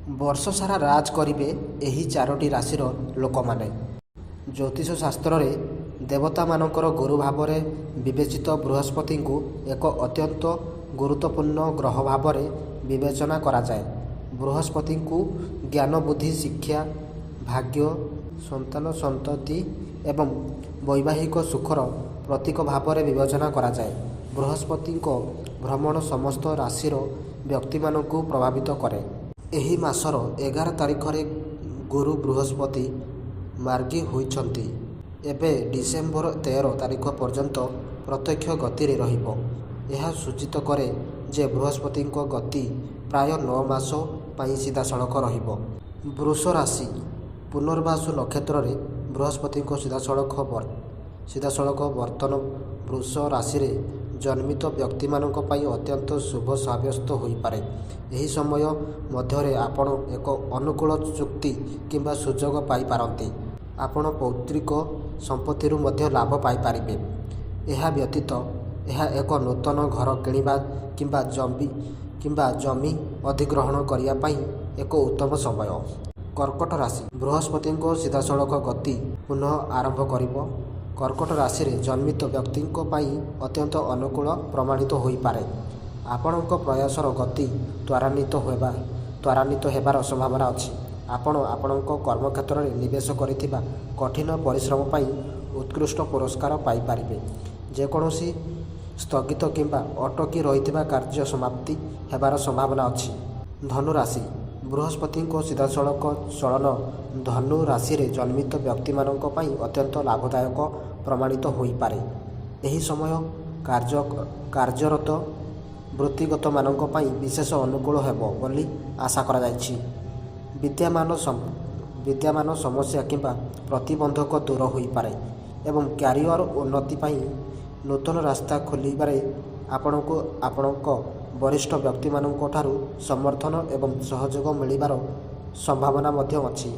ବର୍ଷସାରା ରାଜ୍ କରିବେ ଏହି ଚାରୋଟି ରାଶିର ଲୋକମାନେ। ଜ୍ୟୋତିଷ ଶାସ୍ତ୍ରରେ ଦେବତାମାନଙ୍କର ଗୁରୁ ଭାବରେ ବିବେଚିତ ବୃହସ୍ପତିଙ୍କୁ ଏକ ଅତ୍ୟନ୍ତ ଗୁରୁତ୍ୱପୂର୍ଣ୍ଣ ଗ୍ରହ ଭାବରେ ବିବେଚନା କରାଯାଏ। ବୃହସ୍ପତିଙ୍କୁ ଜ୍ଞାନ, ବୁଦ୍ଧି, ଶିକ୍ଷା, ଭାଗ୍ୟ, ସନ୍ତାନ ସନ୍ତତି ଏବଂ ବୈବାହିକ ସୁଖର ପ୍ରତୀକ ଭାବରେ ବିବେଚନା କରାଯାଏ। ବୃହସ୍ପତିଙ୍କ ଭ୍ରମଣ ସମସ୍ତ ରାଶିର ବ୍ୟକ୍ତିମାନଙ୍କୁ ପ୍ରଭାବିତ କରେ। ଏହି ମାସର 11 ତାରିଖରେ ଗୁରୁ ବୃହସ୍ପତି ମାର୍ଗୀ ହୋଇଛନ୍ତି। ଏବେ ଡିସେମ୍ବର 13 ତାରିଖ ପର୍ଯ୍ୟନ୍ତ ପ୍ରତ୍ୟକ୍ଷ ଗତିରେ ରହିବ। ଏହା ସୂଚିତ କରେ ଯେ ବୃହସ୍ପତିଙ୍କ ଗତି ପ୍ରାୟ 9 ମାସ ପାଇଁ ସିଧାସଳଖ ରହିବ। ବୃଷ ରାଶି ପୁନର୍ବାସୁ ନକ୍ଷତ୍ରରେ ବୃହସ୍ପତିଙ୍କ ସିଧାସଳଖ ବର୍ତ୍ତନ ବୃଷ ରାଶିରେ ଜନ୍ମିତ ବ୍ୟକ୍ତିମାନଙ୍କ ପାଇଁ ଅତ୍ୟନ୍ତ ଶୁଭ ସାବ୍ୟସ୍ତ ହୋଇପାରେ। ଏହି ସମୟ ମଧ୍ୟରେ ଆପଣ ଏକ ଅନୁକୂଳ ଚୁକ୍ତି କିମ୍ବା ସୁଯୋଗ ପାଇପାରନ୍ତି। ଆପଣ ପୈତୃକ ସମ୍ପତ୍ତିରୁ ମଧ୍ୟ ଲାଭ ପାଇପାରିବେ। ଏହା ବ୍ୟତୀତ ଏହା ଏକ ନୂତନ ଘର କିଣିବା କିମ୍ବା ଜମି ଅଧିଗ୍ରହଣ କରିବା ପାଇଁ ଏକ ଉତ୍ତମ ସମୟ। କର୍କଟ ରାଶି ବୃହସ୍ପତିଙ୍କ ସିଧାସଳଖ ଗତି ପୁନଃ ଆରମ୍ଭ କରିବ। କର୍କଟ ରାଶିରେ ଜନ୍ମିତ ବ୍ୟକ୍ତିଙ୍କ ପାଇଁ ଅତ୍ୟନ୍ତ ଅନୁକୂଳ ପ୍ରମାଣିତ ହୋଇପାରେ। ଆପଣଙ୍କ ପ୍ରୟାସର ଗତି ତ୍ୱରାନ୍ୱିତ ହେବାର ସମ୍ଭାବନା ଅଛି। ଆପଣ ଆପଣଙ୍କ କର୍ମକ୍ଷେତ୍ରରେ ନିବେଶ କରିଥିବା କଠିନ ପରିଶ୍ରମ ପାଇଁ ଉତ୍କୃଷ୍ଟ ପୁରସ୍କାର ପାଇପାରିବେ। ଯେକୌଣସି ସ୍ଥଗିତ କିମ୍ବା ଅଟକି ରହିଥିବା କାର୍ଯ୍ୟ ସମାପ୍ତି ହେବାର ସମ୍ଭାବନା ଅଛି। ଧନୁ ରାଶି ବୃହସ୍ପତିଙ୍କ ସିଧାସଳଖ ଚଳନ ଧନୁ ରାଶିରେ ଜନ୍ମିତ ବ୍ୟକ୍ତିମାନଙ୍କ ପାଇଁ ଅତ୍ୟନ୍ତ ଲାଭଦାୟକ ପ୍ରମାଣିତ ହୋଇପାରେ। ଏହି ସମୟ କାର୍ଯ୍ୟରତ ବୃତ୍ତିଗତମାନଙ୍କ ପାଇଁ ବିଶେଷ ଅନୁକୂଳ ହେବ ବୋଲି ଆଶା କରାଯାଇଛି। ବିଦ୍ୟମାନ ସମସ୍ୟା କିମ୍ବା ପ୍ରତିବନ୍ଧକ ଦୂର ହୋଇପାରେ ଏବଂ କ୍ୟାରିଅର ଉନ୍ନତି ପାଇଁ ନୂତନ ରାସ୍ତା ଖୋଲିବାରେ ଆପଣଙ୍କୁ ଆପଣଙ୍କ ବରିଷ୍ଠ ବ୍ୟକ୍ତିମାନଙ୍କଠାରୁ ସମର୍ଥନ ଏବଂ ସହଯୋଗ ମିଳିବାର ସମ୍ଭାବନା ମଧ୍ୟ ଅଛି।